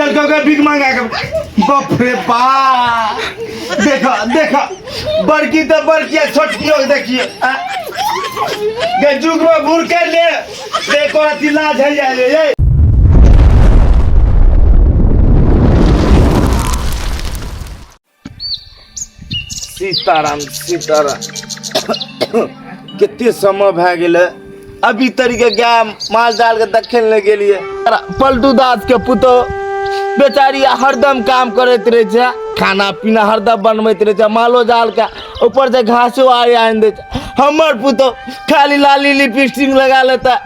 देलको के भीख मांगा के। बाप रे बा, देखा देखा, बड़की तो बड़की है, छोटकी हो देखिए। आ? गे जुग में घूर के ले देखो अति लाज है जाए ये। सीताराम सीताराम, कते समय भए गेलै, अभी तरीके गाय माल जाल के देखे लए गेलियै। पलटू दास के पुतोह बेचारी हरदम काम करैत रहै छै, खाना पीना हरदम बनबैत रहै छै, मालो जाल के ऊपर से घासो आरि आनि दै छै। हमर पुतोह खाली लाली लिपस्टिक लगा लेता।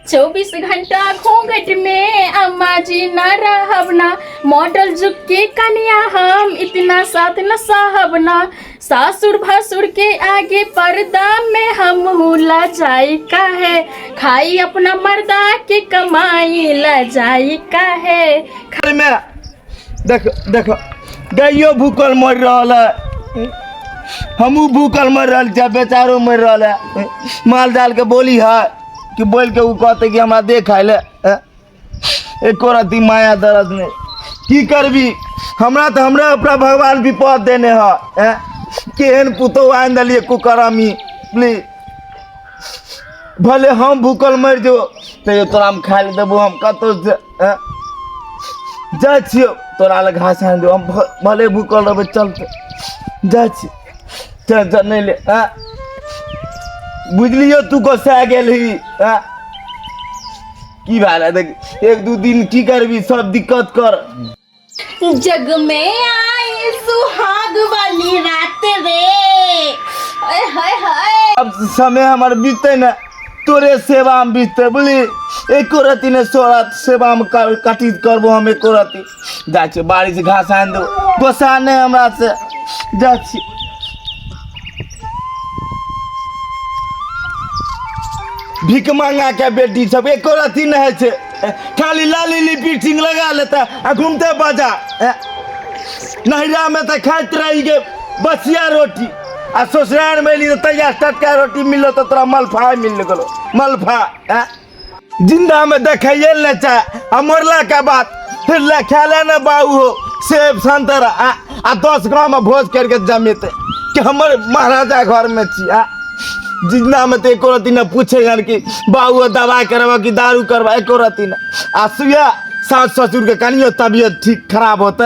24 घंटा घूंघट में अम्मा जी न रहब ना, मॉडल जुग के कन्या हम इतना साथ न साहब ना, सासुर भसुर के आगे पर्दा में हम ला जाई का है, खाई अपना मर्दा के कमाई ला जाई का है। में देखो देखो, गाइयो भूखल मर रहल है, हमहूँ भूखल मर रहल छियै, बेचारो मर रहल है। माल जाल के बोली है कि बोल के उ कहते कि हमरा दे खाइ ले, एको रत्ती माया दर्द नहीं। की करबी, हमरा तऽ हमरा अपना भगवान विपद देने है। केहन पुतोह आनि देलियै कुकरमी। प्लीज भले हम भूखल मरि जो तैयो तोरा हम खाइ लए देबो। हम कतौ से जाइ छियौ तोरा लए घास आनि देबो, हम भले भूखल रहबै चलते जाइ छी। टेंशन नहि ले। बुझलियौ तू गोसा गेलही। की भेल है देख, एक दू दिन की करबी सब दिक्कत कर। जग में आई सुहाग वाली रात रे, हाय हाय हाय। अब समय हमर बीतते ने तोरे सेवा में बीतते, बुझली? एको रति ने सोरा सेवा में कटी करबो हम एको रति। जाइ छियै बाड़ी से घास आनि देबो, गोसा नहि हमरा से। जाइ छी। भीख मांगा के बेटी सब एको रति नहि होइ छै, खाली लाली लिपस्टिक लगा लेता आ घूमते बाजार। नैहरा में तऽ खाइत रही गे बसिया रोटी, आ ससुराल में एली तऽ तैयार टटका रोटी मिललो तऽ तोरा मलफा मिल गेलो मलफा। जिंदा में देखैये ने चाहे, आ मरला के बाद फिर ले खेले ने बाबू हो सेब संतरा, आ 10 गाँव में भोज करके जमेते कि हमर महाराजा घर में छी। आ जिंदा में तो एको रत्ती न पूछे हन कि बाबू दवाई करबा कि दारू करबा, एको रत्ती न। आ सुया सास ससुर के कनियो तबियत ठीक खराब होते,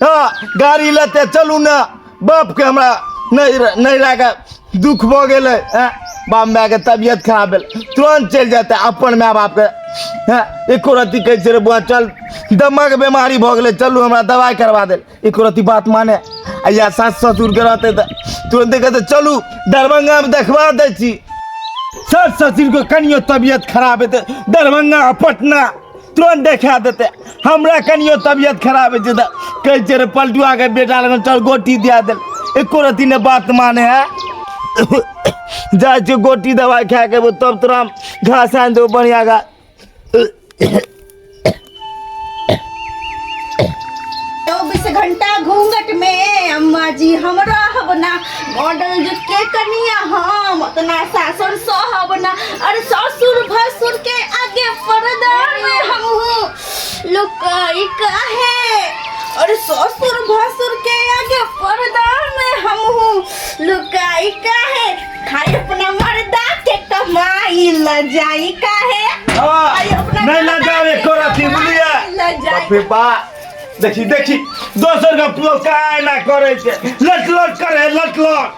हाँ गाड़ी लेते चलू ना, बाप के हमरा नहीं नहीं लागे दुख भऽ गेलै, हैं बाप माय के तबियत खराब भेल तुरंत चलि जेतै अपन माय बाप के। हैं एको रत्ती कहै छै रे बौआ चल दमाके बेमारी भऽ गेलै चलू हमरा दवाइ करवा देल, एको रत्ती बात माने। आ या सास ससुरके रहतै तऽ तुरन्ते कहतै चलू दरभंगामे देखबा दै छी। सास ससुरके कनियो तबियत खराब हेतै दरभंगा आ पटना तुरंत देखा देते। हमरा कनियो तबियत खराब होइ छै तऽ कहै छै रे पलटुआ के बेटा लगन चल गोटी दिया देल, एको रत्ती ने बात माने है। जाइ छियै गोटी दवाइ खा के एबो तब तोरा हम घास आनि देबो बढ़िया घास। 24 घंटा घूंघट में अम्मा जी हम रहब ना, मॉडल जुग के कनिया हम उतना सासुर सहब ना, अरे ससुर भसुर के आगे पर्दा में हम हूँ लुकाई काहे, अरे ससुर भसुर के आगे पर्दा में हम हूँ लुकाई काहे, खाई अपना मर्दा के कमाई ल जाई काहे। हाँ, खाई अपना नहीं ना मर्दा जावे के कोरा थी बुझलिए। कमाई ल जाई। बाप रे बा, देखी देखी दोसर के पुतोह काहे ना करे छै, लट लट करे लट लट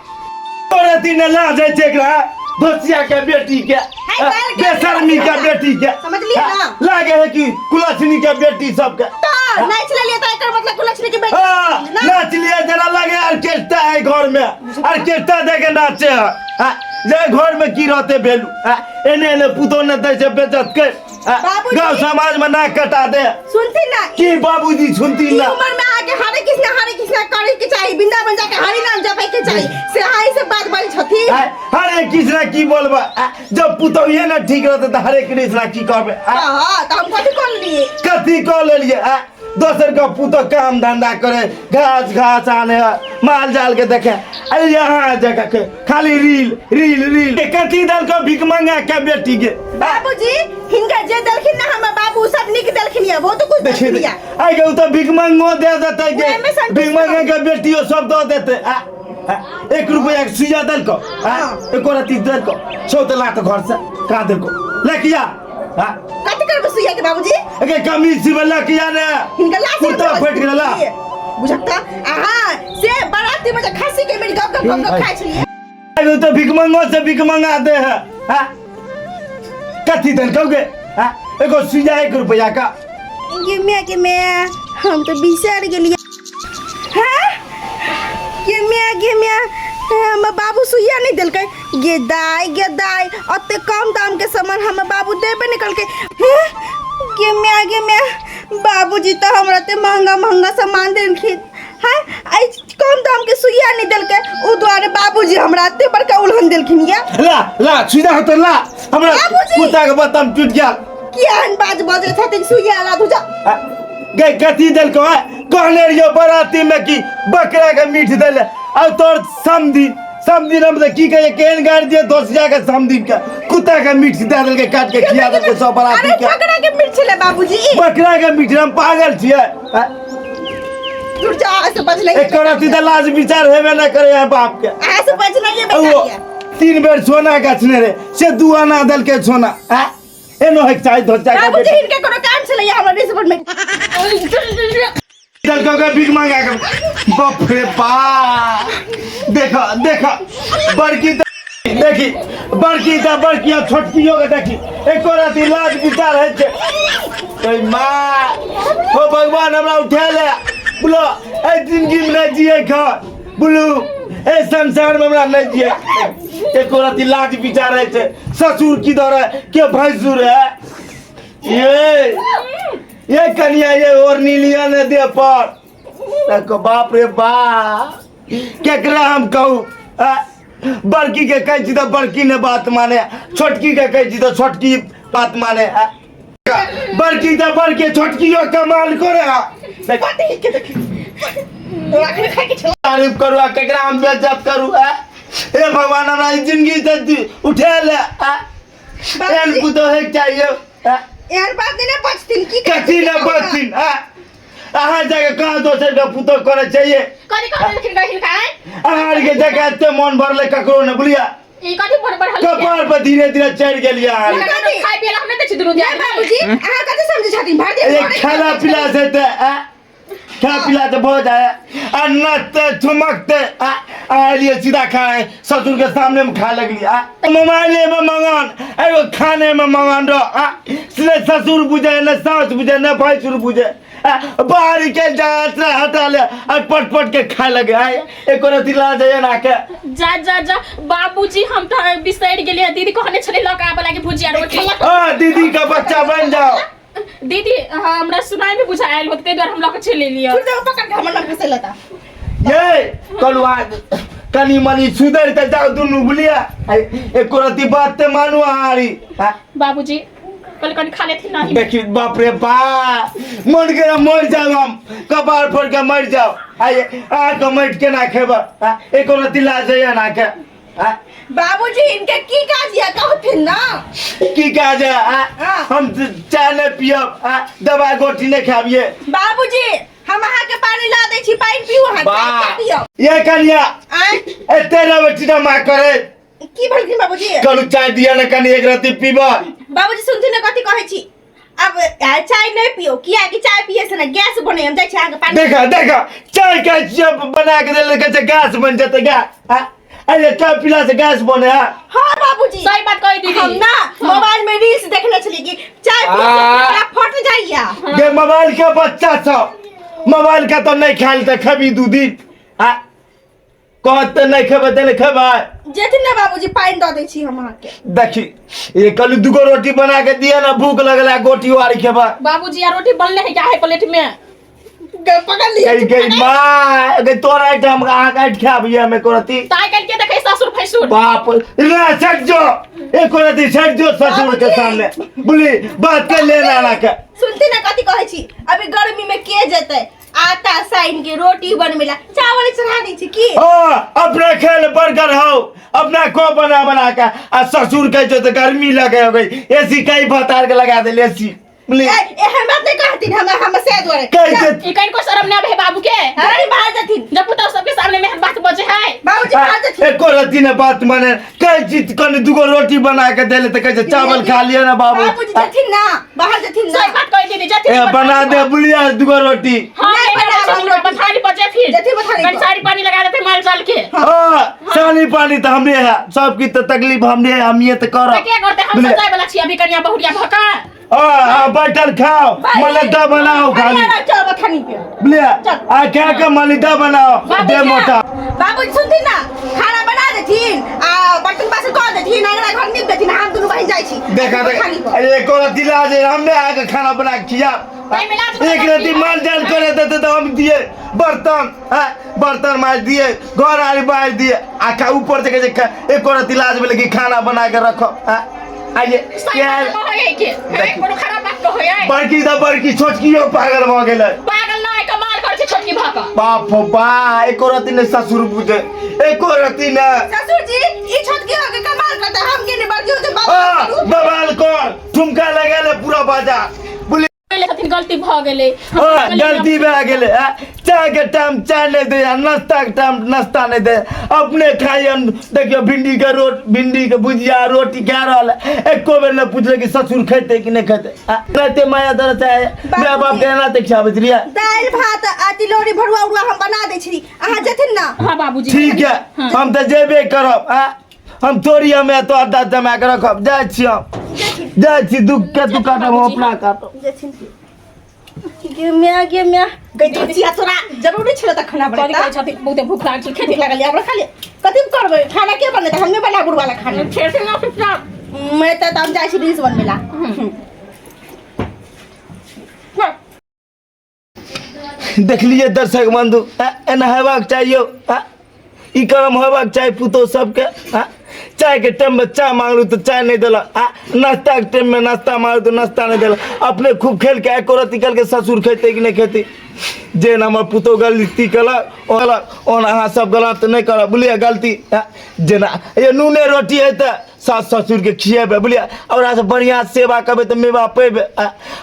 करे दिन ला जाय छै एकरा दोसिया के बेटी के, बाल के बेशर्मी के बेटी के, समझलिए ना? लागे है कि कुलक्षणी के बेटी सबके। तो नाच लेलिए तो एकर मतलब कुलक्षणी के बेटी हाँ, ना? नाच लिए जरा लगे ऑर्केस्ट्रा है घर में, ऑर्केस्ट्रा दे के नाचे है। हाँ, जे घर में की रहते भेलू। हाँ, एने एने पुतोह ने दै छै बेचत के। हाँ, बाबूजी। गाँव समाज में नाक कटा दे। सुनती ना? की बाबूजी सुनती ई ना? उम्र में आके हरे कृष्णा हरे कृष्णा करे के चाही, वृंदावन जाके हरि नाम जपे के चाही, से हाई से बात बोल छथि। हाँ, हरे कृष्णा की बोलबा, हाँ, जब पुतोहिए ना ठीक रहते तो हरे कृष्णा की कहबे? हाँ? हां, तो हम कथि कर लिए? कथि कह लेलिए? हाँ, दोसर के पुतोह काम धंधा करे, घास घास आने, माल जाल के देखे, अरे यहाँ जगह के खाली रील रील रील। के कथी दल को भीख मंगा के बेटी के? बाबूजी हिनका जे देलखिन ना हमर बाबू सब नीक देलखिन या बहुत कुछ देखी देलखिन या। आई के उ तो भीख मंगो दे देते के, ओहिमे संतुष्ट भीख मंगा के बेटियो सब दऽ देते। आ, आ, एक रुपया के सुइया देलको, आ, एको रत्ती देलको सौ तो लात घर से कहाँ देलको लेके आ। आ, कथी करबै सुइया के बाबूजी? एके कमीज सिबे लेके आ ने, हिनका लाश कुर्ता फटि गेलै ला। बुझता आहा से बाराती में जे खस्सी के मीट गप गप गप गप खाइ छलियै। अरे तो भीख मंगो से भीख मंगा दे है। हाँ? कथी देलकौ गे? हाँ? एगो सुइया एक रुपया का। गे माय गे माय, हम तो बिसर गेलियै। हाँ? गे माय गे माय, हमर बाबू सुइया नहीं देलकै। गे दाई गे दाई, ओते कम दाम के सामान हमर बाबू देबे नहीं कलकै। हाँ? गे माय गे माय, बाबूजी तो हमरा ते महंगा महंगा सामान देलखिन। हाँ, आई कम दाम के सुइया नहीं देलकै, उ दुआरे बाबूजी हमरा एते बड़का उलहन देलखिन या। ला ला सुइया होतो ला, हमरा बाबूजी! कुत्ता के बतम टूट गेल। कियान बाज बजै छथिन सुइया ला धुजा। आ, गे कथी देलकौ? है कहने रहियो बराती में कि बकरा के मीट देले, आ तोर समधी समधी हम तऽ की कहिए केहन गाड़ि दिए दोसिया के समधी के कुत्ता के मीट दे देलकै, काट के खिया देलकै सब बराती अरे के। बकरा के मीट छलै बाबूजी। बकरा के मीट, हम पागल छियै? आ, दूर जा, अहाँ से बजलै। एक रत्ती तऽ लाज विचार हेबे नहि करे है बाप के। अहाँ से बजलै ओ बेटा। 3 बेर सोना गछने रहे से 2 आना देलकै सोना। आ एनो होइके चाही धोतिया के बाबूजी बेटी। हिनके कोनो काम छलै हमरा रिश्वत में। देलकौ के भीख मंगा के। बाप रे बाप, देखा देखा बड़की त देखी, बड़की त बड़की आ छोटकियो के देखी, एको राति लाज विचार होइ छै। ऐ माँ, हो भगवान हमरा उठा ले, बोलो ऐ जिंदगी में नहीं जिए खा, बोलू ऐ संसार में हमरा नहीं जिए। एको राति लाज विचार होइ छै। ससुर की दर है के भैंसुर है। ये कनिया ये ओढ़नी लिया ने दे पर। देखो बाप रे बाप, केकरा हम कहू? आ, बड़की के कहै छी तऽ बड़की ने बात माने, छोटकी के कहै छी तऽ छोटकी बात माने। आ, बड़की तऽ बड़की, छोटकियो कमाल करे। आ, तारीफ करू आ केकरा हम बेइज्जत करू? आ, हे भगवान हमरा ई जिंदगी से उठा ले। आ, एहन पुतोह होइके चाहिए। आ, एहन बात नहि ने बजथिन की कथी ने बजथिन? आ, अहाँ जाके कहाँ दोसर के पुतोह करे चाहिए? कथी कहने लखिन गहिल खाय? अहाँ के जगह एते मन भरले ककरो ने बुलिया। ई कथी मन भरल? कपार पर धीरे धीरे चढ़ गेलिए अहाँ। खाय पिए ला हम नहि दै छी दुनू दियादनी। बाबूजी अहाँ कथी समझै छथिन? भरि दिन ए, घरे खाना पीला से ते, आ, खा पीला से भऽ जाए आ नाचते ठुमकते आ आलिए सीधा खाए ससुर के सामने में खा लगली। आ मोबाइले में मंगान, एगो खाने में मंगान रह। आ ने ससुर बुझे ने सास बुझे ने भैंसुर बुझे। आ, बाहर निकल जाए अतरा हटा ले आ पट पट के खाए लगे। आए एको रत्ती ला जाइए ना के। जा जा जा बाबूजी हम तो बिसरि गेलियै, दीदी कहने छलै लऽ के आबऽ लागी भुजिया रोटी। आ दीदी का बच्चा बन जाओ। दीदी हमरा सुनाई में बुझायल होत ताहि दुआरे हम लऽ के चलि एलियै। फिर देखो पकड़ के हमर नाम फंसेला ता। ये कलुआ कनी मनी सुधर के जाओ दुनू बुलिया, एको रत्ती बात ते मानू अहारी। हाँ? बाबूजी कल कनी खा लेथिन नहीं। देखी बाप रे बाप, मर गया मर जाओ हम, कपार फोड़ के मर जाओ। आइए आ के मर के ना खेब, हाँ? एको रत्ती लाज जाइए ना के। हाँ? बाबूजी इनके की काज या कहथिन ना? की काज है? हाँ? हाँ। हम चाय नहीं पियब, हाँ? दवाई गोटी नहीं खाबिए। बाबूजी हम अहाँ के पानी ला दै छी, पानि पीऊ अहाँ, वाह। चाय पियब। ये कनिया आँय? एते रहे छिना माँ करे। की भेलखिन बाबूजी? कलू चाय दिया ना कनी एक रत्ती पीब। बाबूजी सुनथिन ना कथी कहै छी? अब चाय नहीं पियो, किया कि चाय पिए से ना गैस बने, हम जाइ छी अहाँके पानी। देखा देखा चाय के जब बना के देलकै से गैस बन जेतै गैस। हाँ? अरे चाय पीला से गैस बने है। हाँ बाबूजी सही बात कही दीदी। हम ना मोबाइल में रील्स देखने छलियै कि चाय पी के फट जाइया। गे मोबाइल के बच्चा सब मोबाइल के तो नहीं खाइल त खेबी 2 दिन। हाँ? कहत त नहीं खेबै त नहीं खेबै। जेथिन ना बाबूजी पानि दऽ दै छी हम अहाँके। देखी ये कल 2 रोटी बना के दिया ना, भूख लगला गोटी वाली खेबा। बाबूजी यार रोटी बनले है क्या है प्लेट में? पकड़ लिया। गई गई माँ गई तोरा आइटम अहाँ काट खाबिए हमें कोरती। ताई काट के देखै ससुर भैंसुर। बाप रे सट जो एक कोरती सट जो ससुर के सामने बोली बात कर लेना ना के। सुनते ना कथी कहै छी अभी गर्मी में के जेतै आटा साइन के रोटी बनबेला चावल चढ़ा दै छी की हाँ, अपना खेल बर्गर हो अपना को बना बना के आ ससुर के जो तो गर्मी लगे हो गई एसी कई भतार के लगा दे एसी ए एहन बात नहीं कहथिन हमरा हम से दुआरे कैसे ई कनिको शरम ना आबे है बाबू के अरे बाहर जथिन जब पुतहु सबके सामने में बात बजे है बाबूजी बाहर जथिन एको रत्ती ने बात माने कई चीज कने दुगो रोटी बना के देले तो कैसे चावल खा लिया ना बाबू बाबूजी जथिन ना बाहर जथिन ना सही बात कह दीदी जथिन ए बना दे बुलिया दुगो रोटी हां नहीं नहीं बनाब हम बना रोटी। बथारी पर जथिन जथिन बथारी पर। कनि साड़ी पानी लगा देते माल जाल के हाँ सानी पानी तो हमरे है सबकी तो तकलीफ हमरे है हम ये तो त करब के करते हम सब जाय वाला छी अभी कनिया बहुरिया भका हाँ हाँ बैठल खाओ मलिदा बनाओ खाली चल बथानी पे बुलिया चल। आ क्या के मलिदा बनाओ बाबू दे क्या? मोटा बाबूजी सुनथिन ना खाना बना देथिन आ बर्तन बासन कऽ देथिन अंगना घर नीप देथिन हम दुनू बहिन जाइ छी देखा बथानी देखा पर अरे एको रत्ती लाज है, हमने आके खाना बना के खिया नहीं मिला तो एक रत्ती माल जाल करे देते तो हम दिए बर्तन हाँ, बर्तन माज दिए घर आरी बाज दिए आ खा ऊपर से कहै छै एको रत्ती लाज भेलै कि खाना बना के रखो हाँ, आइए सही यार बात कहै के हे कोनो खराब बात कहै है बड़की तऽ बड़की छोटकियो पागल भऽ गेलै पागल नहि कमाल करै छै छोटकी भऽ कऽ बाप हो बा एको रत्ती नहि ससुर बुझे एको रत्ती नहि ससुर जी ई छोटकी हो के कमाल करता हम के नहीं बड़की हो के आ, बाबू बवाल कर ठुमका लगा ले पूरा बाजार बुझलियै पहिले छथिन गलती भऽ गेलै हाँ, गलती भए गेलै आ, चाय के टाइम चाय नहि दे आ नाश्ता के टाइम नाश्ता नहि दे अपने खाइ देखियौ भिंडी के रोट भिंडी के भुजिया रोटी खा रहल है एको बेर नहि पुछले कि ससुर खेतै कि नहि खेतै आ, एनाहिते माया दर चाहे माय बाप के एनाहिते खियाबैत रहियै दालि भात आ तिलौरी भरुआ उरुआ हम बना दै छी अहाँ जेथिन ना हाँ बाबूजी ठीक है हम तऽ जेबे करब आ हम थोड़ी हम एतऽ अड्डा जमा के रखब जाइ छी हम जाइ छी दुख के तू काटब हम अपना काटब जेथिन गे म्या गे म्या गई चाचिया तोरा जरूरी छलै तऽ खाना कथी बनेता कहै छथिन बहुते भूख लागल छै भूख खेती लागल हमरा खाली कथी करबै खाना के बनेता हमे बना बुढ़वा ला खाना खेथिन ना चुपचाप मैं तऽ हम जाइ छी रील्स बनबै ला देखलिए दर्शक बंधु एना हेबाक चाहिए ई कर्म हेबाक चाही पुतोह सबके चायके टाइममे चाय मांगलू तऽ चाय नहि देलक आ नाश्ताके टाइममे नाश्ता मांगलू तऽ नाश्ता नहि देलक अपने खूब खेलके एको रत्ती कहलकै ससुर खेतै कि नहि खेतै जेहन हमर पुतोह गलती केलक ओहन अहाँ सब गलत नहि करब बुझलियै गलती जेना ये नूने रोटी है तऽ सास ससुरके खिएबै बुझलियै ओकरासँ बढ़िआँ सेवा करबै तऽ मेवा पेबै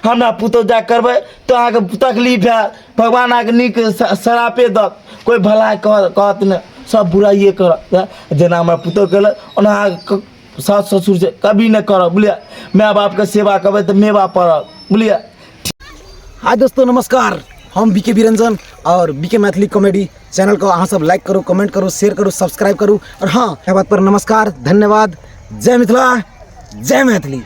हमरा पुतोह जा करबै तऽ अहाँके तकलीफ हैत भगवान अहाँके नीक श्रापे दत कोइ भलाइ कहत नहि सब बुराइए करत जेना हमरा पुतोह केलक ओना अहाँके सास ससुर से कभी नहि करब बुझलियै माय बापके सेवा करबै तऽ मेवा पड़त बुझलियै। हाय दोस्तों नमस्कार, हम बीके बिरंजन और बीके मैथिली कॉमेडी चैनल को अहाँ सब लाइक करू, कमेंट करू, शेयर करू, सब्सक्राइब करू और हाँ एहि बात पर नमस्कार, धन्यवाद, जय मिथिला, जय मैथिली।